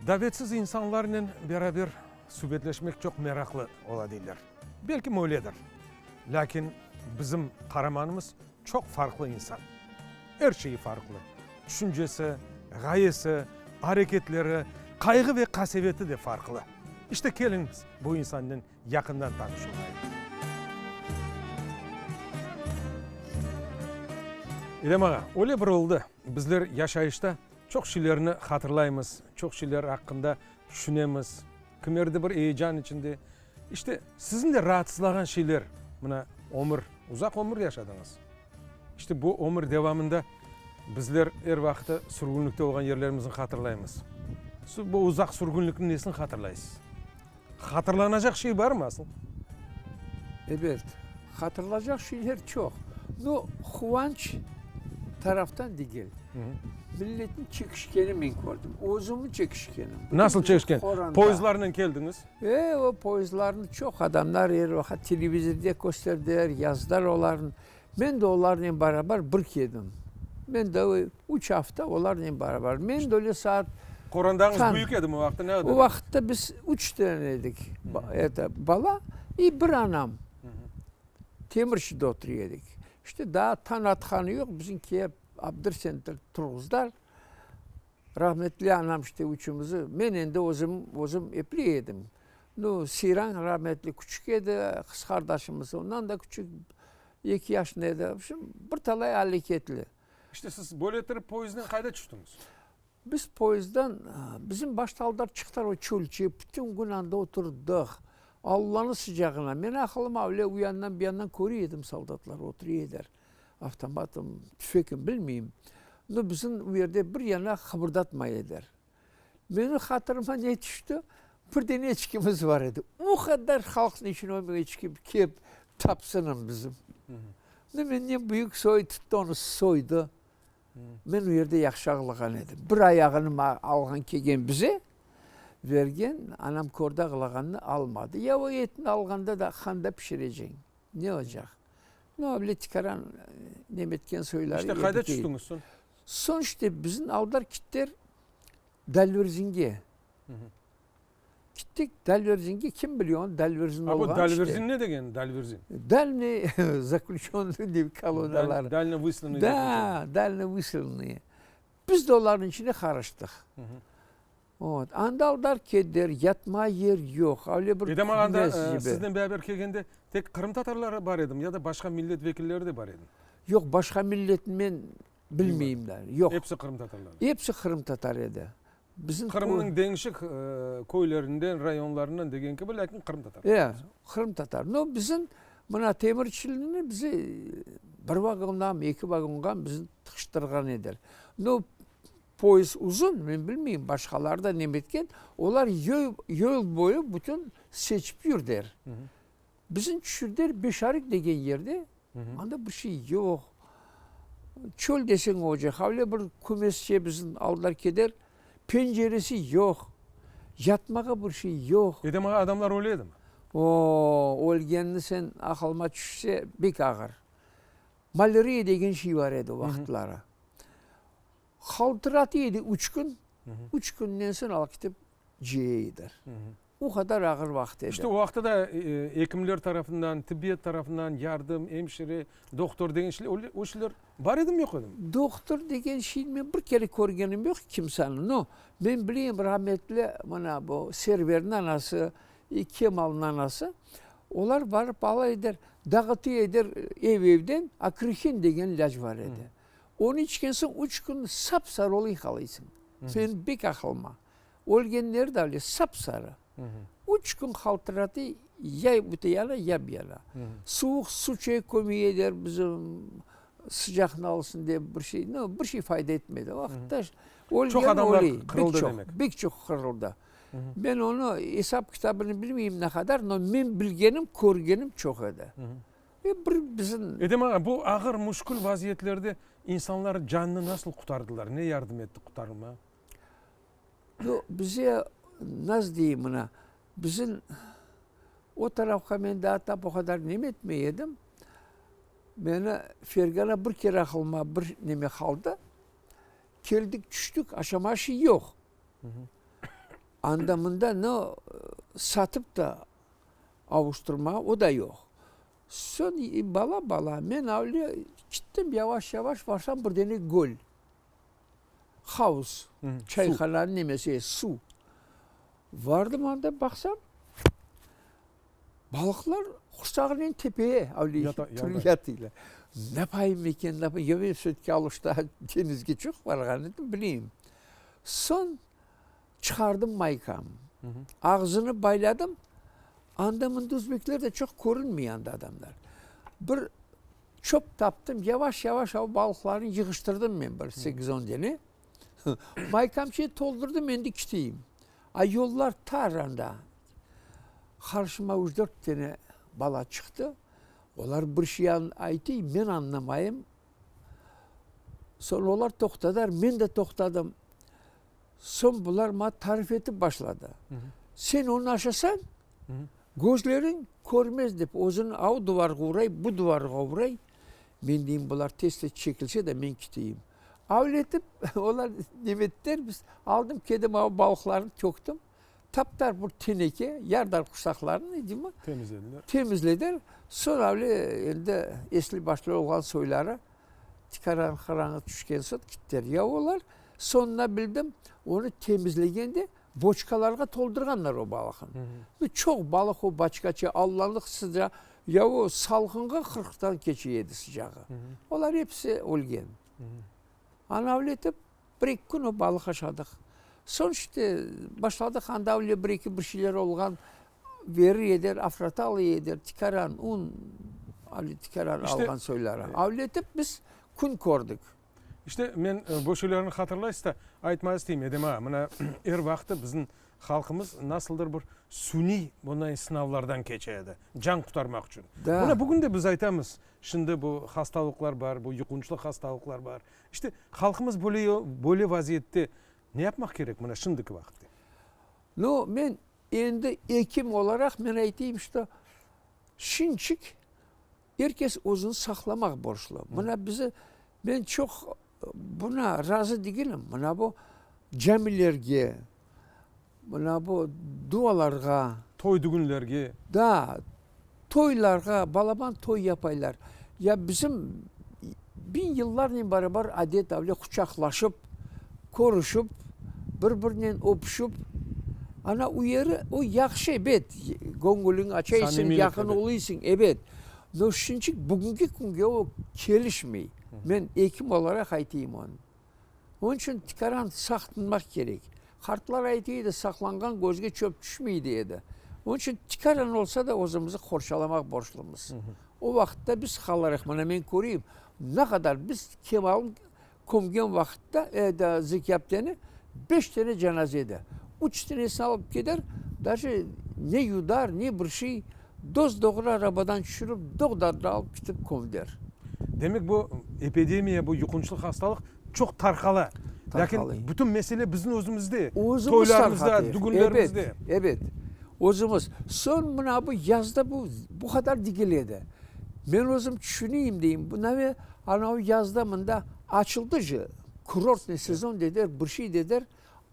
Davetsiz insanlarnen beraber subetleşmek çoq meraqlı ola deyler. Belkim öyledir. Lâkin bizim qaramanımız çoq farqlı insan. Er şeyi farqlı. Tüşüncesi, ğayesi, areketleri, qayğı ve qaseveti de farqlı. İşte keliñiz bu insannen yaqından tanış olayıq. Edem ağa, öyle bir oldı, bizler yaşayışta çoq şeylerni hatırlaymız, çoq şeyler aqqında tüşünemiz, kimerde bir eyecan içinde. İşte, sizni de raatsızlağan şeyler, mına, ömür, uzaq ömür yaşadıñız. İşte, bu ömür devamında bizler er vaqıtı sürgünlikte olğan yerlerimizni hatırlaymız. Siz bu uzaq sürgünlikniñ nesini hatırlaysız? Hatırlanacaq şey barmı asıl? Ebet, hatırlacaq şeyler çoq. No, quvanç taraftan degil. Milletniñ çekişkeni men kördim, özümi çekişkenim. Nasıl çekişken? Poyezdlarnen keldiñiz? E, o poyezdlarnı çoq adamlar er vaqıt televizorda kösterdiler, yazdılar olarnı. Men de olarnen barabar bir keldim. Men de üç afta olarnen barabar. Men de öyle saat... Qorandañız büyük edimi o vaqıtta, ne qadar? O vaqıtta biz üç tane edik, eto, bala i bir anam. Temirçide otura edik. İşte daa tañ atqanı yoq, bizim kelip Abdırsentir turğuzdılar. Rahmetli anam işte üçümizi, men endi özüm, özüm epli edim. Nu, Seyran rahmetli küçük edi, qız qardaşımız ondan da küçük, eki yaşında edi. Vobşem, bir talay aleketli. İşte siz böyle ettirip poyezdden qayda tüştüñiz? Biz poyezdden, bizim başta aldılar çıqtılar o çölçe, bütün kün anda oturdıq. Allanıñ sıcağına. Men aqılıma öyle u yandan bu yandan köre edim soldatlar otura ediler. Avtomatım, tüfekim, bilmeyim. No, bizim u yerde bir yana qıbırdatmay ediler. Menim hatırıma ne tüşti? Bir dene eçkimiz bar edi. O qadar halqnıñ içine o eçki kelip tapsınım bizim. No, menden büyük soy tuttı, onı soydı. Men o yerde yahşı ağlağan edim. Bir ayağını alğan kelgen bize bergen, anam kördi ağlağanını, almadı. Ya o etni alğanda da qanda pişireceñ? Ne olacaq? No, öyle tikaran nemetken soyları. İşte qayda tüştüñiz soñ? Soñ işte bizni aldılar kittiler Dalverzinge. Kittik Dalverzinge, kim biliyor onı Dalverzin olğanı işte. A bu Dalverzin ne degeni, Dalverzin? Dalniy zaklüçönnıy dep koloniyalar. Dalno vıslannıy. Da, dalno vıslannıy. Biz de olarnıñ içine qarıştıq. Vot. Anda aldılar kettiler, yatma yer yoq, öyle bir Edem ağa, anda siznen beraber kelgende tek qırımtatarları bar edimi ya da başqa millet vekilleri de bar edimi? Yoq, başqa milletni men bilmeyim da, yoq. Episi qırımtatarlar. Episi qırımtatar edi. Bizim Qırımnıñ deñişik köylerinden, rayonlarından degen kibi, lâkin qırımtatar. E, qırımtatar. No, bizim mına Temirçilini bizi bir vagondan, eki vagonğa bizni tıqıştırğan ediler. No, Poyezd uzun, men bilmeyim, başqaları da neme etken, olar yol boyu bütün seçip yürdiler. Bizim tüşürdiler Beşarik degen yerde, anda bir şey yoq. Çöl deseñ olacaq, avle bir kümesçe bizni aldılar keder, penceresi yoq, yatmağa bir şey yoq. Edem ağa, adamlar öle edimi? O, ölgenini sen aqılıma tüşse, bek ağır. Malâriya degen şey bar edi o vaqıtları. Qaltıratı edi üç kün, üç künden soñ alıp ketip ceye ediler. O qadar ağır vaqıt edi. İşte o vaqıtta da ekimler tarafından, tibbiyet tarafından yardım, emşire, dohtor degen şeyler, o şeyler bar edimi, yoq edimi? Dohtor degen şeyni men bir kere körgenim yoq kimseni. No, men bileyim, rahmetli mına bu Serverniñ anası, Kemalnıñ anası, olar barıp ala ediler, dağıtı ediler ev-evden, akrihin degen ilâc bar edi. Onı içken soñ üç kün sap-sarı olıp yıqalaysıñ. Sen bek aqılma. Ölgenler de öyle sap-sarı. Üç kün qaltıratı ya bu yana, ya bu yana. Suvuq su çay kömüy eder bizim sıcaqnı alsın dep bir şey. No, bir şey fayda etmedi. O vaqıtta ölgen Çoq adamlar öle. qırıldı Bek çoq, demek. bek çoq qırıldı. Men onı esap-kitabını bilmeyim ne qadar, no men bilgenim, körgenim çoq edi. E, bir bizim. Edem ağa, bu ağır, müşkül vaziyetlerde insanlar canını nasıl qurtardılar? Ne yardım etti qurtarılmağa? Nu, bize, nasıl deyim mına, bizim o tarafqa men daa tap o qadar neme etmey edim. Meni Fergana bir kere aqılıma bir neme qaldı. Keldik, tüştik, aşama şey yoq. Anda-mında, no, satıp da avuştırmağa, o da yoq. Soñ bala bala, men avle kittim yavaş-yavaş, varsam bir dene göl, havuz, çayhananıñ nemesi, suv. Vardım anda, baqsam, balıqlar qursağınen tepeye avle yatıylar. Napayım eken, napayım, ya men vse-tki Aluşta deñizge çoq barğan edim, bileyim. Soñ Çıqardım maykamı. Ağzını bayladım. Anda mında özbekler de çoq körünmey anda adamlar. Bir çöp taptım, yavaş-yavaş o balıqlarnı yığıştırdım men bir sekiz-on dene. Maykamçıyı toldurdım, endi kiteyim. A yollar tar anda. Qarşıma üç-dört dene bala çıqtı. Olar bir şey aytıy, men añlamayım. Soñ olar toqtadılar, men de toqtadım. Soñ bular maña tarif etip başladı. Sen onı aşasañ, közleriñ körmez dep, özüni av duvarğa uray, bu duvarğa uray. Men deyim, bular tez-tez çekilse de men keteyim. Avletip, olar nemetler, biz aldım, kedim av balıqlarnı töktim. Tap-tar bir teneke, yardar qursaqlarını, deymi? Temizlediler. Temizlediler. Soñ avle endi esli-başlı olğan soyları tikaran qaranğı tüşken soñ kittiler. Ya olar, soñuna bildim, onı temizlegende boçkalarğa toldurğanlar o balıqnı. Çoq balıq o boçkaça, Allanıñ sıcağı, ya o salqınğa qırqtan keçe edi sıcağı. Olar episi ölgen. Ana öyle etip, bir-eki kün o balıq aşadıq. Soñ işte başladıq, anda öyle bir-eki bir şeyler olğan, verir eder, afratal eder, tikaran, un, öyle tikaran alğan soyları. Öyle etip biz kün kördik. İşte, men bu şeylerni hatırlaysız da, aytmağa isteyim, Edem ağa, mına er vaqtı bizim halqımız nasıldır bir suniy bunday sınavlardan keçe edi, can qurtarmaq içün. Mına bugün de biz aytamız, şimdi bu hastalıqlar bar, bu yuqunçlı hastalıqlar bar. İşte, halqımız böyle böyle vaziyette ne yapmaq kerek mına şimdiki vaqıtte? Nu, men endi ekim olaraq men aytayım, şto şimdçik Er kes özüni saqlamaq borclu. Mına bizi, men çoq buna razı degilim. Mına bu camilerge, mına bu dualarğa. Toy-dügünlerge. Da, toylarğa, balaban toy yapaylar. Ya bizim biñ yıllarnen barabar adet avle quçaqlaşıp, körüşip, bir-birinen öpüşip, ana u yeri, o yahşı, ebet, göñüliñ açaysıñ, yaqın oluysıñ, ebet. No şinçik bugünki künge o kelişmey. Men ekim olaraq aytayım onı. Onıñ içün tikaran saqtınmaq kerek. Qartlar aytay edi, saqlanğan közge çöp tüşmey dey edi. Onıñ içün tikaran olsa da özümizni qorçalamaq borclumız. O vaqıtta biz qalarıq, mına men köreyim, ne qadar biz Kemalnıñ Kömgen vaqıtta, Zeki apteni, beş tane cenaze edi. Üç tanesini alıp keder, daje ne yudar, ne bir şey, dos-doğru arabadan tüşürip, doğdarda alıp ketip kömder. Demek, bu epidemiya, bu yuqunçlı hastalıq çoq tarqala. Lâkin bütün mesele bizim özümizde, toylarımızda, dügünlerimizde. Ebet, ebet. Özümiz. Soñ mına bu yazda bu bu qadar degil edi. Men özüm tüşüneyim deyim, bu nave anavı yazda mında açıldı je, kurortnıy sezon dediler, bir şey dediler,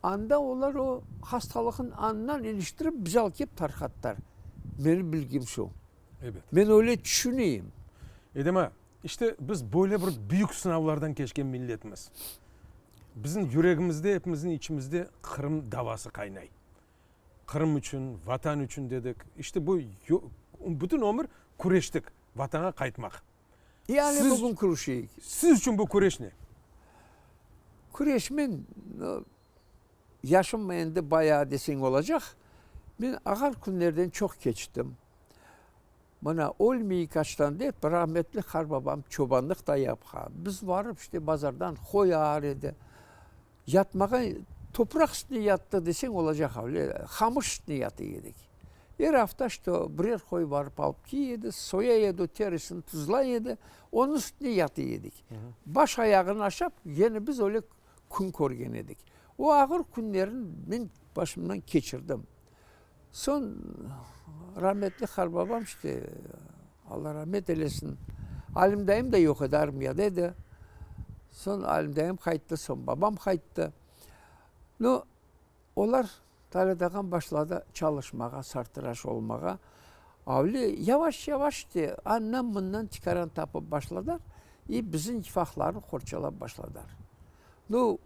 anda olar o hastalıqnı andan iliştirip bize alıp kelip tarqattılar. Menim bilgim şu. Ebet. Men öyle tüşüneyim. Edem ağa, işte biz böyle bir büyük sınavlardan keçken milletmiz. Bizim yüregimizde, epimizniñ içimizde Qırım davası qaynay. Qırım içün, Vatan içün dedik. İşte bu bütün ömür küreştik, Vatanğa qaytmaq. E ale bugün küreşeyik. Siz içün bu küreş ne? Küreş men, yaşım endi bayağı deseñ olacaq, men ağır künlerden çoq keçtim. Mına, ölmeyik açtan dep, rahmetli qarbabam çobanlıq da yapqan. Biz barıp, işte, bazardan qoy ağır edi. Yatmağa topraq üstüne yattı deseñ olacaq öyle, qamış üstüne yata edik. Er afta şto birer qoy barıp alıp kiy edi, soya edi, o terisini tuzlay edi, onıñ üstüne yata edik. Baş ayağını aşap, yani biz öyle kün körgen edik. O ağır künlerni men başımdan keçirdim. Soñ rahmetli qarbabam işte, Alla rahmet eylesin, Alim dayım da yoq edi, armiyada edi. Soñ Alim dayım qayttı, soñ babam qayttı. Nu, olar. Talât ağam başladı çalışmağa, sartıraş olmağa. Öyle yavaş-yavaş de andan-mından tikaran tapıp başladılar i bizim ifaqlarnı qorçalap başladılar. Nu,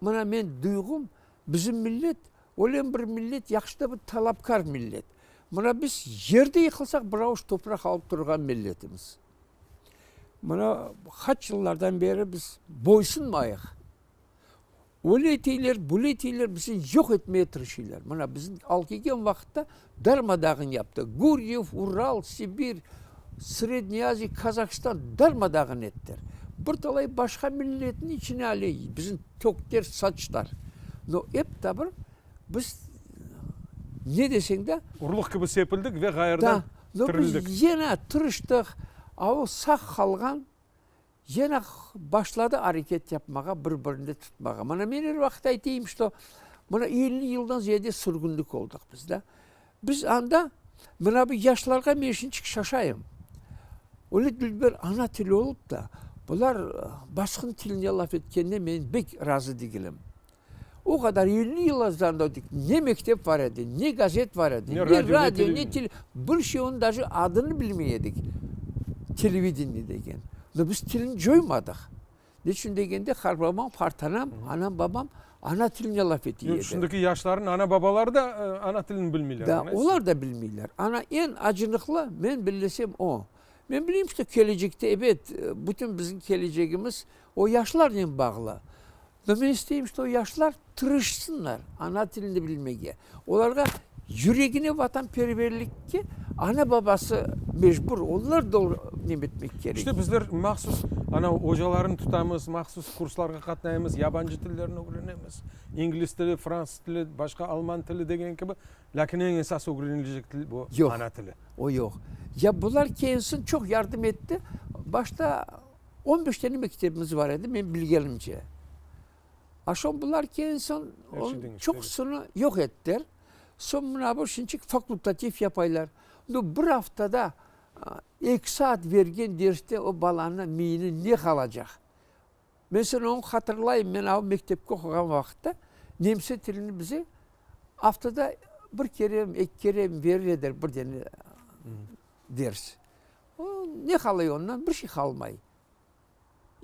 mına men duyğum, bizim millet öyle bir millet, yahşı da bir talapkâr millet. Mına biz yerde yıqılsaq, bir avuç topraq alıp turğan milletimiz. Mına qaç yıllardan beri biz boysunmayıq. Öyle eteyler, böyle eteyler, bizni yoq etmege tırışıylar. Mına bizni al kelgen vaqıtta darma-dağın yaptı. Guryev, Ural, Sibir, Srednâya Aziya, Kazahstan darma-dağın ettiler. Bir talay başqa milletniñ içine ale bizni töktiler, saçtılar. No, ep ta bir biz ne deseñ de. Urluq kibi sepildik ve ğayırdan tirildik. Biz yine tırıştıq, a o sağ qalğan Yine başladı areket yapmağa, bir-birini tutmağa. Mana men er vaqıt aytayım, şto mına 50 yıldan ziyade sürgünlik oldıq biz da. Biz anda, mına bu yaşlarğa men şinçik şaşayım. Öyle dülber ana tili olıp da, bular basqın tiline laf etkenine men bek razı degilim. O qadar 50 yıl azdan da ne mektep bar edi, ne gazet bar edi, ne radio, ne tele, bir şey onıñ daje adını bilmey edik, televideniye degen. No biz tilni coymadıq. Neçün degende, qarbabam, qartanam, anam, babam ana tiline laf ete edi. Şimdiki yaşlarnıñ ana-babaları da ana tilini bilmeyler. Da, olar da bilmeyler. Ana eñ acınıqlı, men bellesem, o. Men bileyim, şto kelecekte, ebet, bütün bizim kelecegimiz o yaşlarnen bağlı. Ve men isteyim, şto yaşlar tırışsınlar ana tilini bilmege. Olarğa yüregine vatanperverlikke ana-babası mecbur, onlar doğru nem etmek kerek. İşte bizler mahsus ana ocalarnı tutamız, mahsus kurslarğa qatnaymız, yabancı tillerni ögrenemiz, ingliz tili, fransız tili, başqa alman tili degen kibi. Lâkin eñ esas ögrenilecek til bu ana tili. O yoq. Ya bular kelsin çoq yardım etti. Başta On beş tane mektebimiz bar edi, men bilgenimce. A soñ bular kelgen soñ, çoqusını yoq ettiler. Soñ mına bu şinçik fakultativ yapaylar. Nu, bir aftada eki saat bergen derste o balanıñ miyine ne qalacaq? Mesela, onı hatırlayım, men av mektepke oquğan vaqıtta nemse tilini bize aftada bir kere, eki kere berir ediler bir dene ders. O, ne qalay ondan? Bir şey qalmay.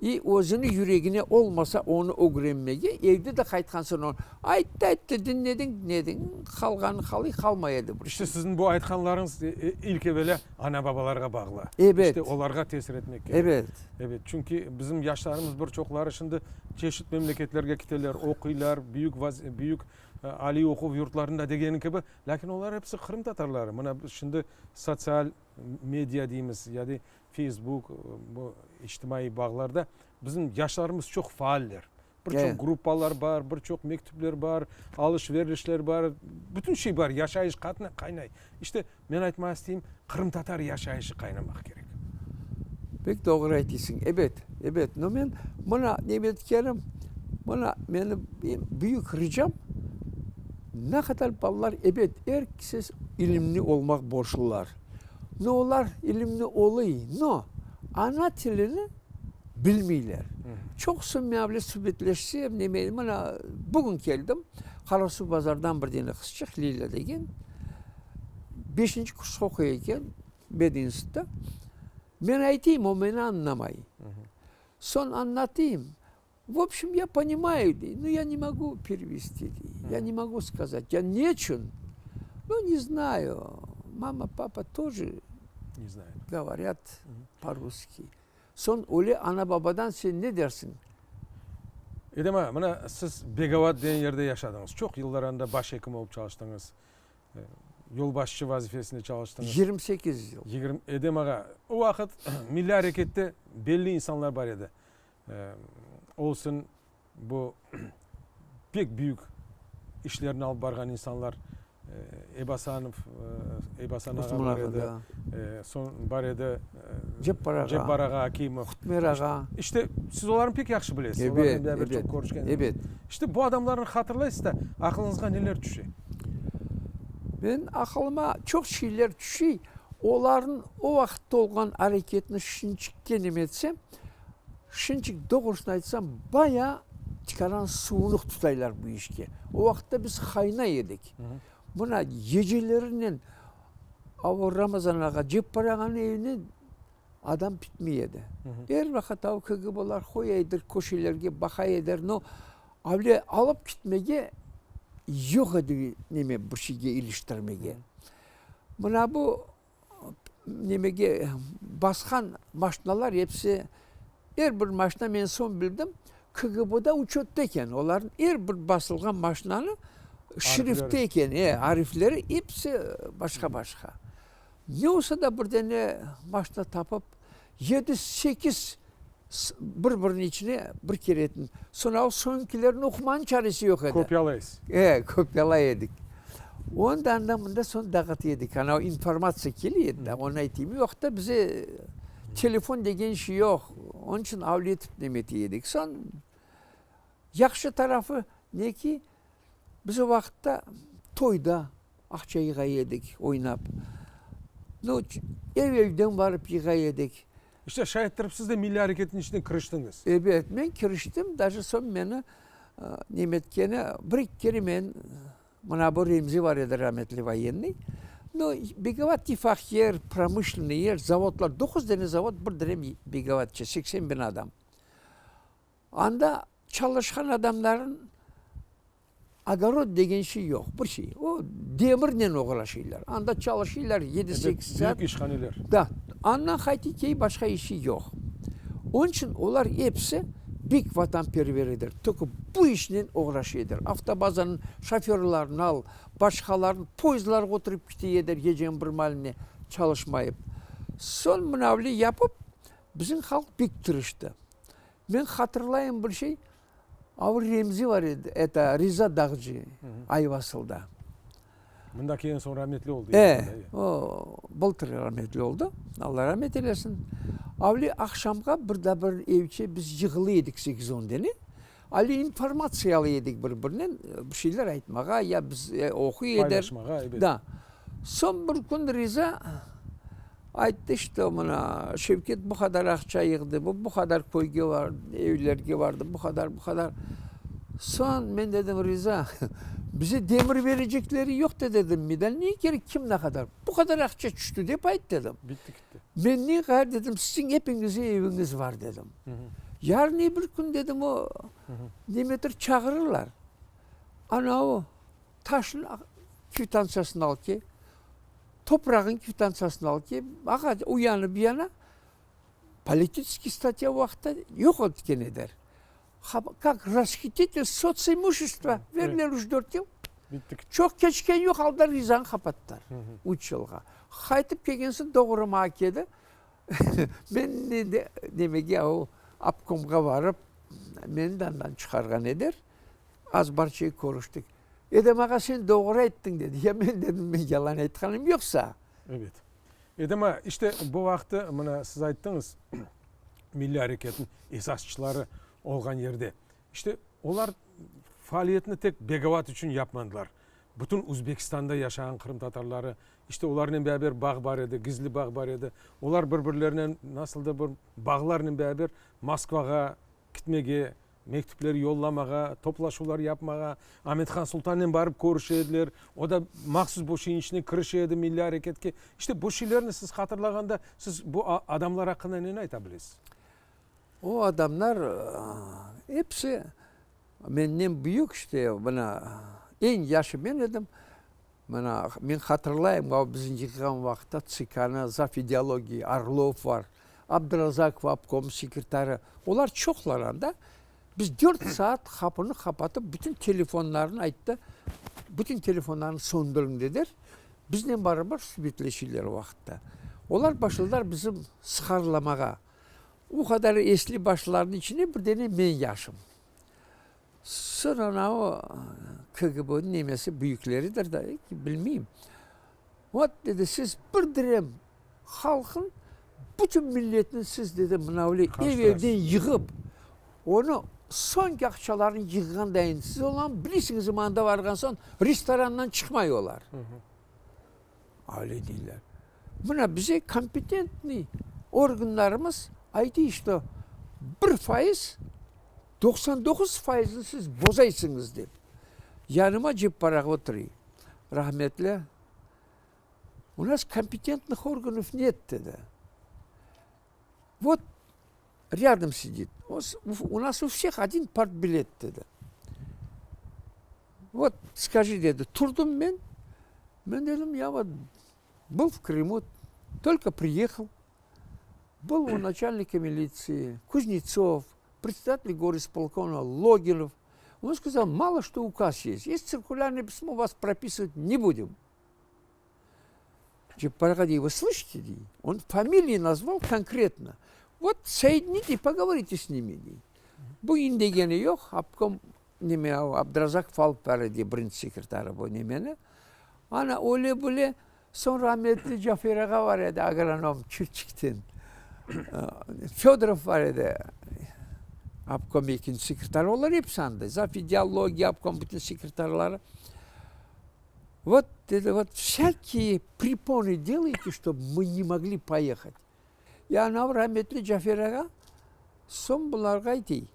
İ özüni yüregine olmasa onı ögrenmege, evde de qaytqan soñ onı ayttı, ayttı, diñlediñ, diñlediñ, qalğanı qalay, qalmay edi bir şey. İşte siziñ bu aytqanlarıñız ilk evelâ ana-babalarğa bağlı. Ebet. İşte olarğa tesir etmek kerek. Ebet. Ebet, çünki bizim yaşlarımız bir çoqları şimdi çeşit memleketlerge kiteler, oquylar, büyük büyük aliy oquv yurtlarında degeni kibi, lâkin olar episi qırımtatarları. Mına şimdi sotsial media deymiz, ya da feysbuk, bu içtimaiy bağlarda bizim yaşlarımız çoq faaller. Bir çoq gruppalar bar, bir çoq mektüpler bar, alış-verişler bar, bütün şey bar, yaşayış qaynay. İşte, men aytmağa isteyim, qırımtatar yaşayışı qaynamaq kerek. Pek doğru aytısıñ. Ebet, ebet. No men mına ne etkenim, mına menim büyük ricam, ne qadar balalar, ebet, er kes ilimli olmaq borclular. No olar ilimli oluy, no ana tilini bilmeyler. Çoqusı men bile subetleşsem, neme, mına bugün keldim, Qarasuvbazardan bir dene qızçıq, Lilâ degen, beşinci kursqa oquy eken, medinstitutta. Men aytayım, o meni añlamay. Soñ añlatayım, V obşem, ya ponimayu, dey, no ya ne mogu perevesti, dey, ya ne mogu skazat. Ya neçün? No, ne znayu, mama, papa toje govorât po-russki. Soñ öyle ana-babadan sen ne dersiñ? Edem ağa, mına siz Begovat degen yerde yaşadıñız. Çoq yıllar anda baş ekim olıp çalıştıñız. Yolbaşçı vazifesinde çalıştıñız. 28 yıl. Edem ağa, o vaqıt milliy arekette belli insanlar bar edi. Olsun bu pek büyük işlerni alıp barğan insanlar Ebasanov, Ebasan ağa bar edi, soñ bar edi Ceppar ağa, Ceppar ağa Akimov. Qutmer ağa. İşte siz olarnı pek yahşı bilesiz. Ebet, ebet, ebet. İşte bu adamlarnı hatırlaysız da, aqılıñızğa neler tüşe? Men aqılıma çoq şeyler tüşey. Olarnıñ o vaqıtta olğan areketini şinçikke neme etsem, Şinçik, doğrusını aytsam, bayağı. Tikaran suvunıq tutaylar bu işke. O vaqıtta biz qaynay edik. Mına gecelerinen o Ramazan ağa Ceppar ağanıñ evine adam pitmey edi. Er vaqıt o KGBlar qoya edi köşelerge, baqa edi. No, öyle alıp kitmege yoq edi neme, bir şeyge iliştirmege. Mına bu nemege basqan maşinalar episi, er bir maşina, men soñ bildim, KGBda uçötta eken, olarnıñ er bir basılğan maşinanı şrifti eken, e, arifleri episi başqa-başqa. Ne olsa da bir dene maşina tapıp, yedi, sekiz bir-biriniñ içine bir kere etin. Soñ o soñkilerni oqumanıñ çaresi yoq edi. Kopyalaysız. E, kopyalay edik. Onı da anda-mında soñ dağıta edik. Ana informatsiya kele edi da, onı aytayım. O vaqıtta bize telefon degen şey yoq. Onıñ içün avle etip neme ete edik. Soñ yahşı tarafı ne ki, Biz o vaqıtta toyda aqça yığa edik, oynap. Nu, ev-evden barıp yığa edik. İşte, şay ettirip siz de milliy areketniñ içine kiriştiñiz. Ebet, men kiriştim, daje soñ meni nemetkeni, bir-eki kere men, mına bu Remzi bar edi rametli voyennıy, nu, Begovat tifaq yer, promışlennıy yer, zavodlar, doquz dane zavod bir dane Begovatça, 80 bin adam. Anda çalışqan adamların ogorod degen şey yoq, bir şey. O, demirnen oğraşıylar. Anda çalışıylar yedi-sekiz saat. Büyük işhaneler. Da. Andan qaytıp key, başqa işi yoq. Onıñ içün olar episi bek vatanperveridir. Tek bu işnen oğraşıydır. Avtobazanıñ şoförlerini al, başqalarını, poyezdlarğa oturıp kite eder geceniñ bir maline çalışmayıp. Soñ mınavli yapıp, bizim halq bek tırıştı. Men hatırlayım bir şey, avur Remzi bar edi, eto, Riza Dağcı, Ayvasılda. Mındaki eñ soñ rametli oldı. E, o, bıltır rametli oldı, Alla ramet eylesin. Avli aqşamğa bir da bir evçe biz yığılı edik sekiz-on dene. Ali informatsiya ala edik bir-birinen, bir şeyler aytmağa, ya biz oquy eder. Paylaşmağa, ebet. Da. Soñ bir kün Riza ayttı, şto, mına, Şevket bu qadar aqça yığdı, bu bu qadar köyge bardı, evlerge bardı, bu qadar, bu qadar. Soñ men dedim, Riza, bize demir berecekleri yoq da, dedim, medal nege kerek, kim ne qadar, bu qadar aqça tüşti, dep ayt, dedim. Bitti, kitti. Men ne ğayrı, dedim, siziñ epiñizniñ eviñiz bar, dedim. Yarın ebir kün, dedim, o nemedir çağırırlar. Ana o taşnıñ kvitantsiyasını al ke, toprağıñ kvitantsiyasını al ke, ağa o yanı bu yana politiçeskiy statya o vaqıtta yoq etken eder. Kak rashitiltel sotsimushchestva veriler üç-dört yıl. Çoq keçken yoq, aldılar Rizanı qapattılar üç yılğa. Qaytıp kelgen soñ doğru maña keldi. Men nemege o obkomğa barıp, meni de andan çıqarğan eder. Az bar şey körüştik. Edem ağa, sen doğru ayttıñ, dedi. Ya men dedim, men yalan aytqanım yoq saña. Ebet. Edem ağa, işte bu vaqıtı mına siz ayttıñız, milliy areketniñ esasçıları olğan yerde. İşte olar faaliyetini tek Begovat içün yapmadılar. Bütün Üzbekistanda yaşağan qırımtatarları, işte olarnen beraber bağ bar edi, gizli bağ bar edi. Olar bir-birlerinen nasıldır bir bağlarnen beraber Moskvağa kitmege, mektüpler yollamağa, toplaşuvlar yapmağa, Amethan Sultannen barıp körüşe ediler. O da mahsus bu şeyin içine kirişe edi, milliy areketke. İşte bu şeylerni siz hatırlağanda, siz bu adamlar aqqında neni ayta bilesiz? O adamlar episi Menden büyük işte, mına, eñ yaşı men edim. Mına, men hatırlayım, o bizim yığğan vaqıtta TSKnı zav ideologiya Orlov var, Abdurazakov obkom sekretarı, olar çoqlar anda. Biz dört saat qapını qapatıp, bütün telefonlarnı ayttı, bütün telefonlarnı söndüriñ dediler. Biznen barabar subetleşeyler o vaqıtta. Olar başladılar bizim sıqarlamağa. O qadar esli başlarnıñ içinde bir dene men yaşım. Soñ anavı KGB-niñ nemesi büyükleridir da, bilmeyim. Vot, dedi, siz bir direm halqın, bütün milletni siz, dedi, mına öyle ev-evden yığıp, onı soñki aqçalarını yığğan dayın, siz olarnı bilesiñiz, mında varğan soñ restorandan çıqmay olar. Öyle deyler. Mına bize kompetentniy organlarımız aytı, şto 1% 99 fayızını siz bozaysıñız dep. Yanıma Ceppar ağa oturuy, rahmetli, U nas kompetentnıh organov net, dedi. Vot râdom sidit, u nas u vseh odin partbilet, dedi. Vot skajı, dedi, turdım men, men dedim, ya vot byl v Krımu, tolko priyehal, byl u načalnika militsiyi Kuznetsov, predsedatel gorispolkoma Loginov, on skazal, malo çto ukaz yest, yest tsirkulârnoye pismo, vas propisıvat ne budem. Ceppar ağa dey, vı slışite, dey, on familiyi nazval konkretno, vot soedinite i pogovorite s nimi, dey. Bu indegeni yoq, obkom neme, Abdrazakov alıp bara, dey, birinci sekretarı bu nemeni. Ana, öyle böyle, soñ rametli Cafer ağa bar edi, agronom, Çirçikten, Fedorov bar edi, obkom ekinci sekretarı, olar episi anda, zav ideologiya, obkom bütün sekretarları. Vot, dedi, vot vsâkiye prepony delayte, ştob mı ne mogli poehat. Ya anavı rametli Cafer ağa soñ bularğa aytey,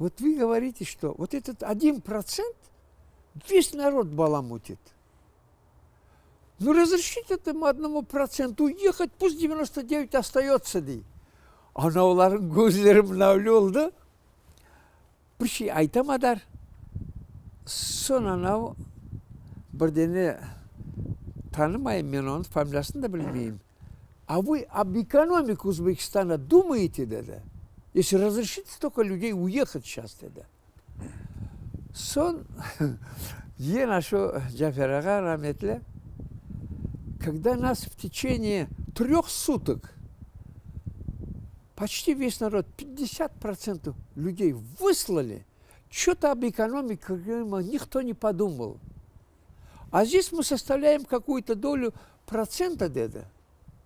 vot vı govorite, şto vot etot odin protsent ves narod balamutit. Nu razreşite etomu odnomu protsentu uehat, pust 99 ostayotsya, dey. Anavılarnıñ közleri mınavlı oldı. Bir şey aytamadar, soñ anav bir dene tanımayım men onı, familiyasını da bilmeyim, A vı ob ekonomike Uzbekistana dumayete? dedi. Esli razreşite stolko lüdey uyehat seyças, dedi. Soñ yine şu Cafer ağa rametli, Kogda nas v teçeniye tröh sutok Poçti ves narod, 50 protsentov lüdey vıslali, ço-to ob ekonomike Krıma nihto ne podumal. A zdes mı sostavlâyem kakuyu-to dolyu protsenta, dedi,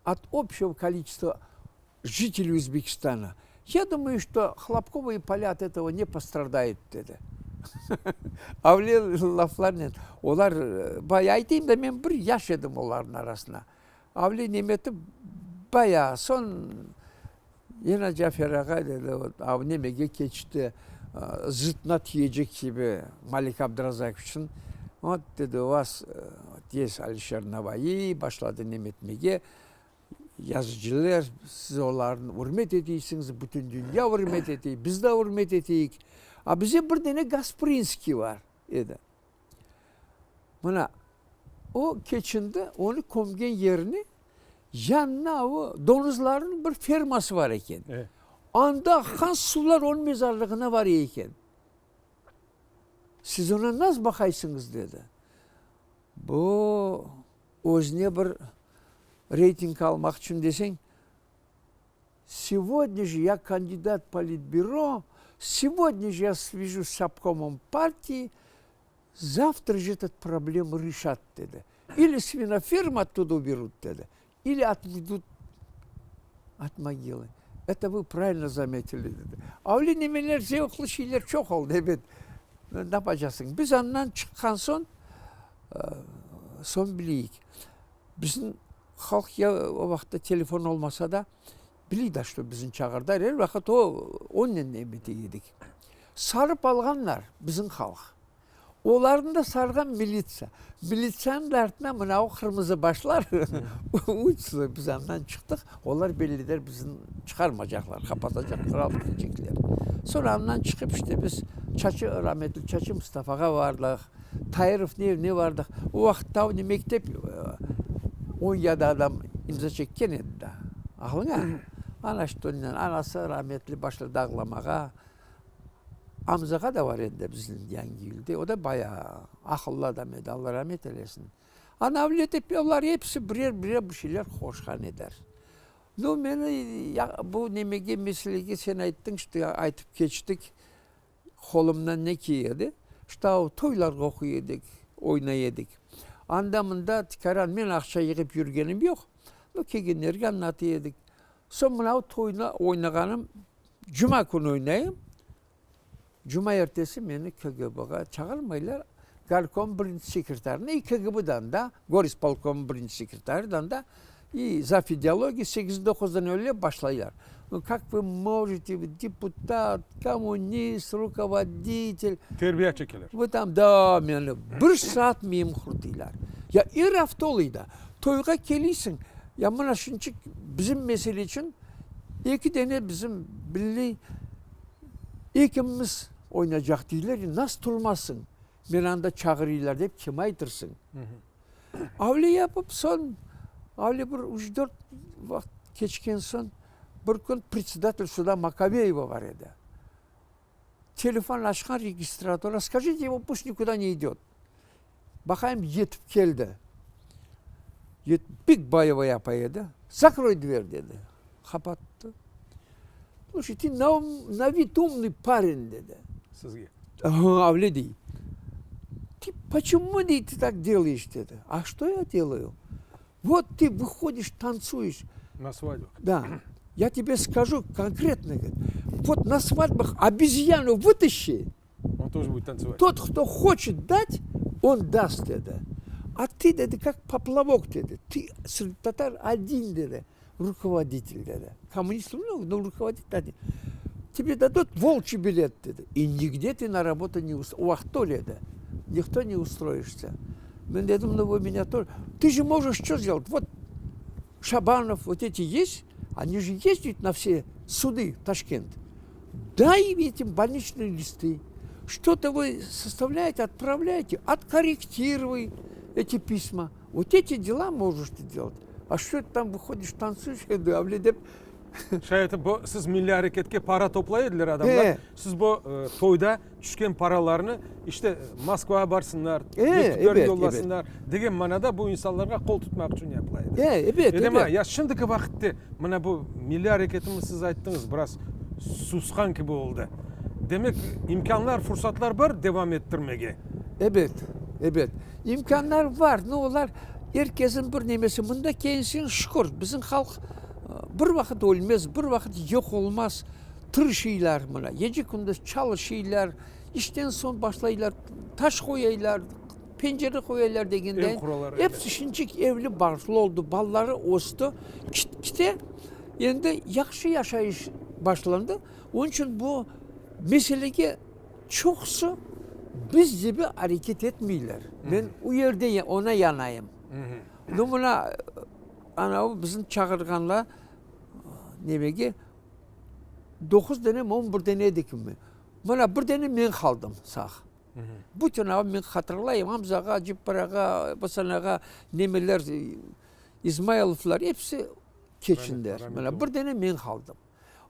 ot obşçego koliçestva jiteley Özbekistana. Ya dumayu, çto hlopkovıye polâ ot etogo ne postradayut, dedi. Avle laflarnen olar, bayağı aytayım da, men bir yaş edim olarnıñ arasında. Avli Nemeti bayağı soñ yine Cafer ağa dedi, vot, av nemege keçti, zıtına tiyecek kibi Malik Abdrazakoviçniñ, vot, dedi, u vas vot yest Alişer Navaiy, başladı nemetmege, yazıcılar, siz olarnı ürmet eteysiñiz, bütün dünya ürmet etey, biz de ürmet eteyik. A bize bir dane Gasprinskiy bar edi. Mına, o keçindi, onı kömgen yerine yanına o doñuzlarnıñ bir ferması bar eken. Anda aqqan suvlar onıñ mezarlığına bara eken. Siz oña nasıl baqaysıñız? dedi. Bu özüne bir reyting almaq içün deseñ, Segodnâ je ya kandidat politbüro, segodnâ je ya svyajuсь s obkomom partiyi, zavtra je etot problemu reşat, dedi. Ili svinofermu ottuda uberut, dedi, ili otvedut ot mogilы. Eto vı pravilno zametili, dedi. A öyle nemeler, zevqlı şeyler çoq oldı, ebet. Napacasıñ? Biz andan çıqqan soñ, soñ bileyik. Bizim halq ya o vaqıtta telefon olmasa da, biliy da, şto bizni çağırdılar, er vaqıt o, onnen emete edik. Sarıp alğanlar bizim halq. Olarnı da sarğan militsiya. Militsiyanıñ da artına mına o qırmızı başlar uçtı. Biz andan çıqtıq, olar belliler bizni çıqarmacaqlar, qapatacaqlar, alıp ketecekler. Soñra andan çıqıp işte biz Çaçı, rametli Çaçı Mustafağa bardıq. Tairovnıñ evine bardıq. O vaqıtta o mektep on yada adam imza çekken edi daa. Aqlıña? Ana işte onen anası rametli başladı ağlamağa. Amzağa da bar edi bizim Yangiyülde. O da bayağı aqıllı adam edi, Alla ramet eylesin. Ana öyle dep olar episi birer-birer bir şeyler qoşqan ediler. Nu, meni bu nemege, meselege sen ayttıñ, işte aytıp keçtik. Qolumdan ne kiyedi, şta toylarğa oquy edik, oynay edik. Anda-mında tikaran men aqça yığıp yürgenim yoq, no, kelgenlerge anlata edik. Soñ mınavı toynı oynağanım, cuma künü oynayım, cuma ertesi meni KGB-ğa çağırmaylar, gorkom birinci sekretarını i KGB-dan da, gorispolkomnıñ birinci sekretarıdan da, i zav ideologiya segiz-doquzdan öyle başlaylar. Kak vı mojete, vı deputat, kommunist, rukovoditel. Terbiya çekeler. Vı tam, da, meni bir saat miyim qurtıylar. Ya er afta olıy da. Toyğa keliysiñ, ya mına şunçıq bizim mesele içün eki dene bizim milliy ekimimiz oynacaq deyler, nasıl turmazsıñ, meni anda çağırıylar dep kim aytırsıñ. Avle yapıp soñ, avle bir üç-dört vaqıt keçken soñ, bir kün predsedatel suda Makoveyeva bar edi. Telefon açqan registratora, skajite emu, pust nikuda ne idet. Baqayım, yetip keldi. Pek boyevoy apay edi. Zakroy dver, dedi. Qapattı. Sluşay, ti na vid umnıy paren, dedi. Sizge. Avle dey. Ti poçemu, dey, ti tak delayeş, dedi. A çto ya delayu? Vot ti vıhodiş, tantsuyeş. Na svadbah. Da. Ya tebe skažu konkretno, govorit, vot na svadbah obezyanu vıtaşçi, On тоже будет tantsovать. Tot, hto hoçet dat, on dast, dedi. A ti, dedi, kak poplavok, dedi, ti sredi tatar odin, dedi, rukovoditel, dedi. Kommunist mnogo, no rukovoditel odin. Tebe dadut volçiy bilet, dedi, i nigde ti na rabotu ne o vaqıtta öyle edi, nikto ne ustroişsâ. Men dedim, nu vı menya тоже, ti je možeş ço sdelat, vot Şabanov, vot eti est, oni je ezdit na vse sudı v Taşkent. Day etim bolniçnıy listy, çto-to vı sostavlâyete, otpravlâyete, otkorrektiruy eti pisma. Vot eti dela možeş tı delat. A çto tı tam vıhodiş, tantsuyeš, avle dep. Şay etip, bu siz milliy areketke para toplay ediler adamlar, siz bu toyda tüşken paralarnı işte Moskvağa barsınlar, mektüpler yollasınlar degen manada bu insanlarğa qol tutmaq içün yapıla edi. Edem ağa, ya şimdiki vaqıtte mına bu milliy areketimiz siz ayttıñız biraz susqan kibi oldı. Demek imkânlar, fursatlar bar devam ettirmege? Ebet, ebet. İmkânlar bar, no olar er kesin bir nemesi. Mında kelseñ şükür, bizim halq bir vaqıt ölmez, bir vaqıt yoq olmaz. Tırışıylar mına, gece-kündüz çalışıylar, işten soñ başlaylar, taş qoyaylar, pencere qoyaylar degendeyin, episi şinçik evli-barqlı oldı, balaları östi, kite, endi yahşı yaşayış başlandı. Onıñ içün bu meselege çoqusı biz kibi areket etmeyler. Men o yerde oña yanayım. No mına anavı bizni çağırğanlar nemege, Doquz dene mi, on bir dene edikmi? Mına, bir dene men qaldım sağ. Bütün ağa men hatırlayım, Amza ağa, Ceppar ağa, Asan ağa, nemeler, İzmaylovlar, episi keçindiler. Mına, bir dene men qaldım.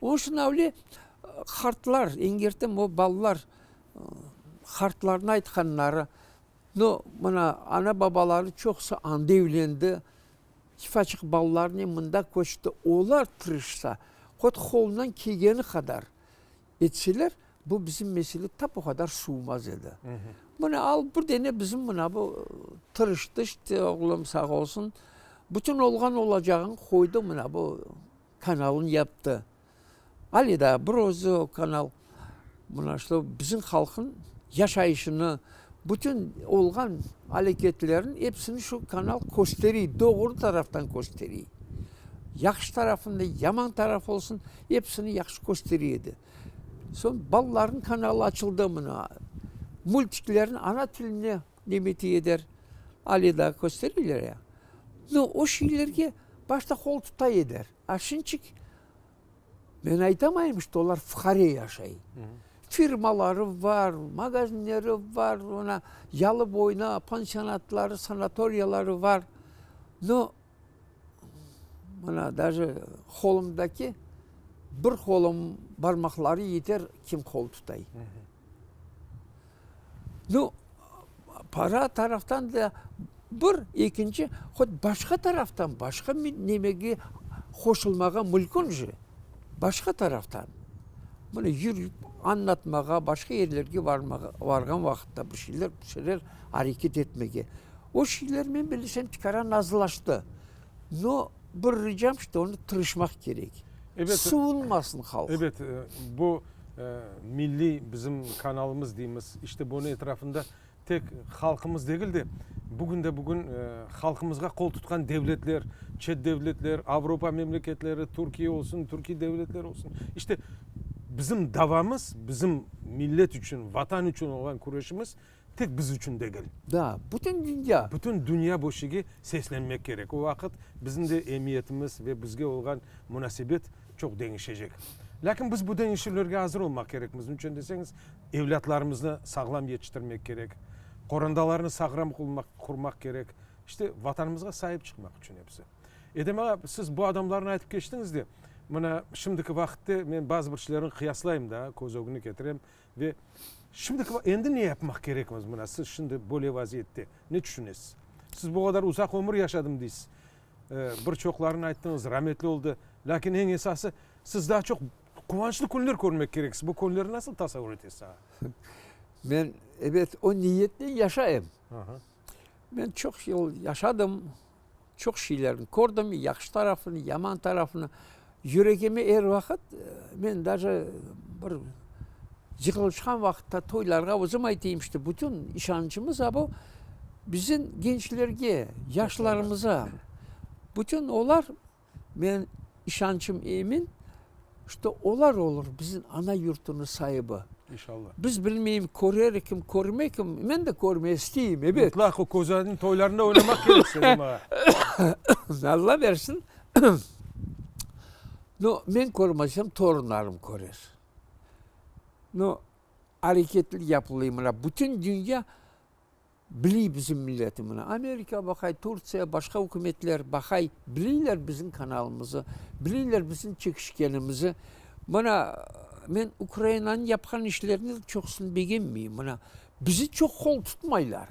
Onıñ içün avle qartlar, eñ erten o balalar qartlarnıñ aytqanları, no, mına, ana-babaları çoqusı anda evlendi, Şifaçıq balalarınen mında köçti. Olar tırışsa, hot qolundan kelgeni qadar etseler, bu bizim mesele tap o qadar suvumaz edi. Mına al bir dene bizim mına bu tırıştı işte, oğlum sağ olsun, bütün olğan olacağını qoydı mına bu kanalını yaptı. Ale daa bir özü o kanal, mına şto bizim halqnıñ yaşayışını, bütün olğan aleketlerini episini şu kanal kösteriy, doğru taraftan kösteriy. Yahşı tarafını da, yaman tarafı olsun, episini yahşı kösteriy edi. Soñ balalarnıñ kanalı açıldı mına, multiklerni ana tiline nemetiy eder, ale daa kösteriyler ya. No, o şeylerge başta qol tuta eder. A şinçik men aytamayım, şto olar fuqare yaşay. Firmaları bar, magazinleri bar, mına yalı boyuna pansionatları, sanatoriyaları bar. No, mına daje qolumdaki bir qolum barmaqları yeter, kim qol tutay. Nu, para taraftan da bir, ekinci, hot başqa taraftan, başqa nemege qoşulmağa mülkün je, başqa taraftan. Mına yürip, añlatmağa, başqa yerlerge barmağa, barğan vaqıtta bir şeyler, bir şeyler areket etmege. O şeyler, men bilesem, tikaran azlaştı. No, bir ricam, şto onı tırışmaq kerek. Ebet. Suvunmasın halq. Ebet, bu milliy bizim kanalımız deymiz, işte bunıñ etrafında. Tek halqımız degil de, bugün de bugün halqımızğa qol tutqan devletler, çet devletler, Avropa memleketleri, Türkiye olsun, türkiy devletler olsun, işte, bizim davamız, bizim millet içün, Vatan içün olğan küreşimiz tek biz içün degil. Da, bütün dünya. Bütün dünya bu şeyge seslenmek kerek. O vaqıt bizim de emiyetimiz ve bizge olğan munasebet çoq deñişecek. Lâkin biz bu deñişüvlerge azır olmaq kerekmiz. Niçün deseñiz, Evlâtlarımıznı sağlam yetiştirmek kerek, qorantalarnı sağram qurmaq kerek, işte, Vatanımızğa saip çıqmaq içün episi. Edem ağa, siz bu adamlarnı aytıp keçtiñiz de, mına, şimdiki vaqıtte men bazı bir şeylerni qıyaslayım da, köz ögüne ketirem ve şimdiki endi ne yapmaq kerekmiz, mına, siz şimdi böyle vaziyette ne tüşünesiz? Siz bu qadar uzaq ömür yaşadım deysiz, bir çoqlarını ayttıñız, rametli oldı, lâkin eñ esası, siz daa çoq Quvançlı künler körmek kereksiz. Bu künlerni nasıl tasavvur etesiz, ağa? Men, ebet, o niyetnen yaşayım. Men çoq yıl yaşadım, çoq şeylerni kördim, yahşı tarafını, yaman tarafını. Yüregime er vaqıt, men daje bir yığılışqan vaqıtta, toylarğa özüm aytayım, işte, bütün işançımız a bu bizim gençlerge, yaşlarımıza. Bütün olar Men işançım emin, şto olar olur bizim ana yurtunıñ saibi. İnşallah. Biz bilmeyim, körerikim, körmekim, men de körmeye isteyim, ebet. Mutlaq o Közaydın toylarında oynamaq kerek Selim ağa. Alla bersin. No, men körmesem, torunlarım körer. No, areketli yapılayım mına, bütün dünya Biliy bizim milletimini. Amerika baqay, Turtsiya, başqa ükümetler baqay, biliyler bizim kanalımızı, biliyler bizim çekişkenimizi. Mına, men Ukrainanıñ yapqan işlerini çoqusını begenmeyim. Mına, bizi çoq qol tutmaylar.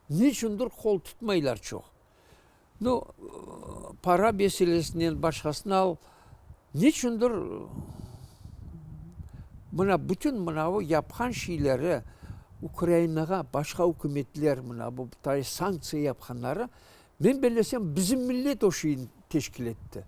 Neçündir qol tutmaylar çoq. Nu, para meselesinen başqasını al, neçündir mına bütün mınavı yapqan şeyleri Ukrainağa başqa ükümetler mına bu sanktsiya yapqanları, men bellesem, bizim millet o şeyni teşkil etti.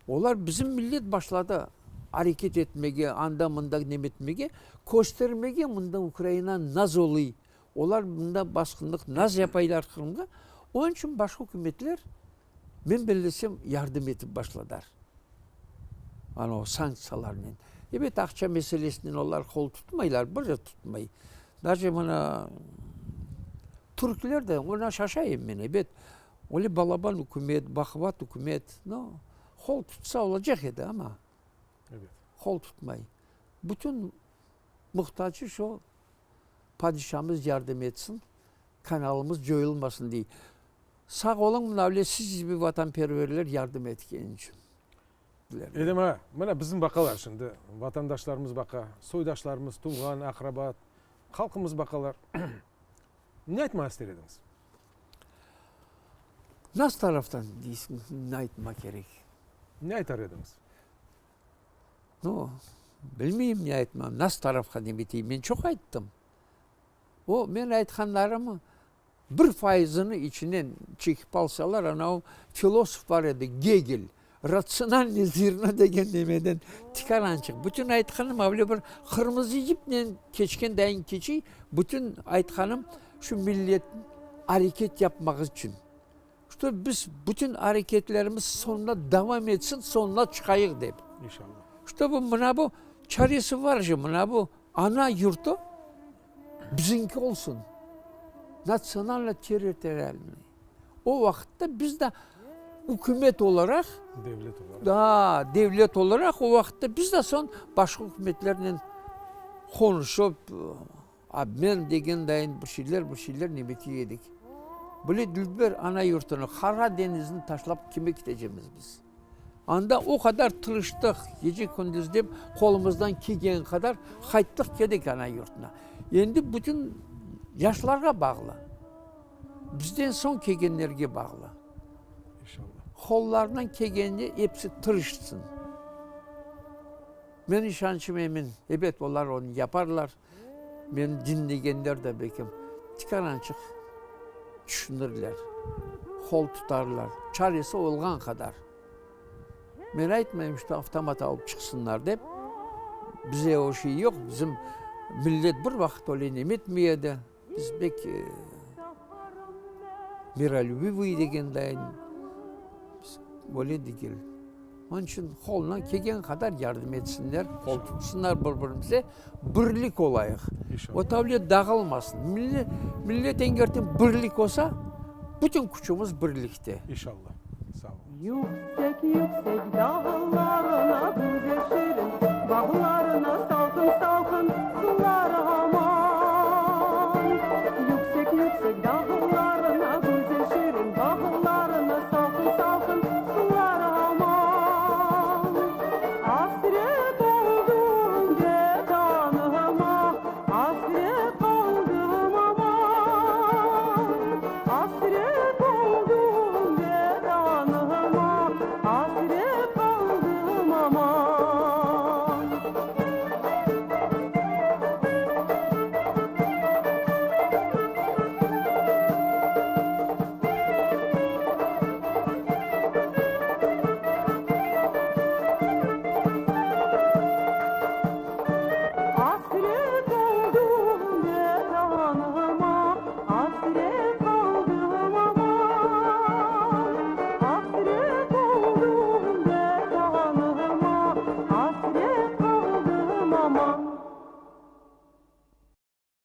Olar bizim millet başladı areket etmege, anda-mında neme etmege, köstermege mında Ukraina naz olıy, Olar mında basqınlıq naz yapaylar Qırımğa, onıñ içün başqa ükümetler, men bellesem, yardım etip başladar. Ana o sanktsiyalarnen. Ebet, aqça meselesinen olar qol tutmaylar, bir de tutmay. Daje mına türkler de, oña şaşayım men, ebet, öyle balaban ükümet, baqıvat ükümet, no, qol tutsa olacaq edi, amma qol tutmay. Bütün muhtacı şo Padişamız yardım etsin, kanalımız coyulmasın, dey. Sağ oluñ, mına öyle siz kibi vatanperverler yardım etken içün. Edem ağa, mına bizim baqalar şimdi, vatandaşlarımız baqa, soydaşlarımız, tuvğan, aqraba, halqımız baqalar. Ne aytmağa ister ediñiz? Nasıl taraftan deysiñiz, ne aytma kerek? Ne aytar ediñiz? No, bilmeyim ne aytmam, nasıl tarafqa ne biteyim, men çoq ayttım. O, men aytqanlarımı bir fayızını içinden çekip alsalar, anavı filosof bar edi, Gegel, ratsionalnıy zerno degen nemeden tikarançıq. Bütün aytqanım avle bir qırmızı yipnen keçken dayın keçiy, bütün aytqanım şu millet areket yapmaq içün. Şto biz bütün areketlerimiz soñuna devam etsin, soñuna çıqayıq dep. İnşallah. Ştobu mına bu çaresi var je, mına bu ana yurtu bizinki olsun. Natsionalno territorialnıy. O vaqıtta biz de ükümet olaraq, Devlet olaraq. Da, devlet olaraq o vaqıtta biz de soñ başqa ükümetlernen qonuşıp, Obmen degen dayın bir şeyler, bir şeyler nebetiy edik. Böyle dülber ana yurtunı, Qara deñizni taşlap kime ketecemiz biz? Anda o qadar tırıştıq, gece-kündüz dep qolumızdan kelgeni qadar qayttıq keldik ana yurtuna. Endi bütün yaşlarğa bağlı, bizden soñ kelgenlerge bağlı. İnşallah. Qollarından kelgenine episi tırışsın. Men işançım emin, ebet olar onı yaparlar. Meni diñlegenler de belkim tikarançıq tüşünirler, qol tutarlar, çaresi olğan qadar. Men aytmayım, şto avtomat alıp çıqsınlar dep, bize o şey yoq, bizim millet bir vaqıt öyle neme etmey edi. Biz bek mirolübivıy degendayin, biz öyle degil. Onıñ içün qolundan kelgen qadar yardım etsinler, qol tutsınlar bir-birimize, birlik olayıq. O tavle dağılmasın. Millet eger de birlik olsa, bütün küçümiz birlikte. İnşallah. Sağ ol. Yüksek, yüksek dağlar.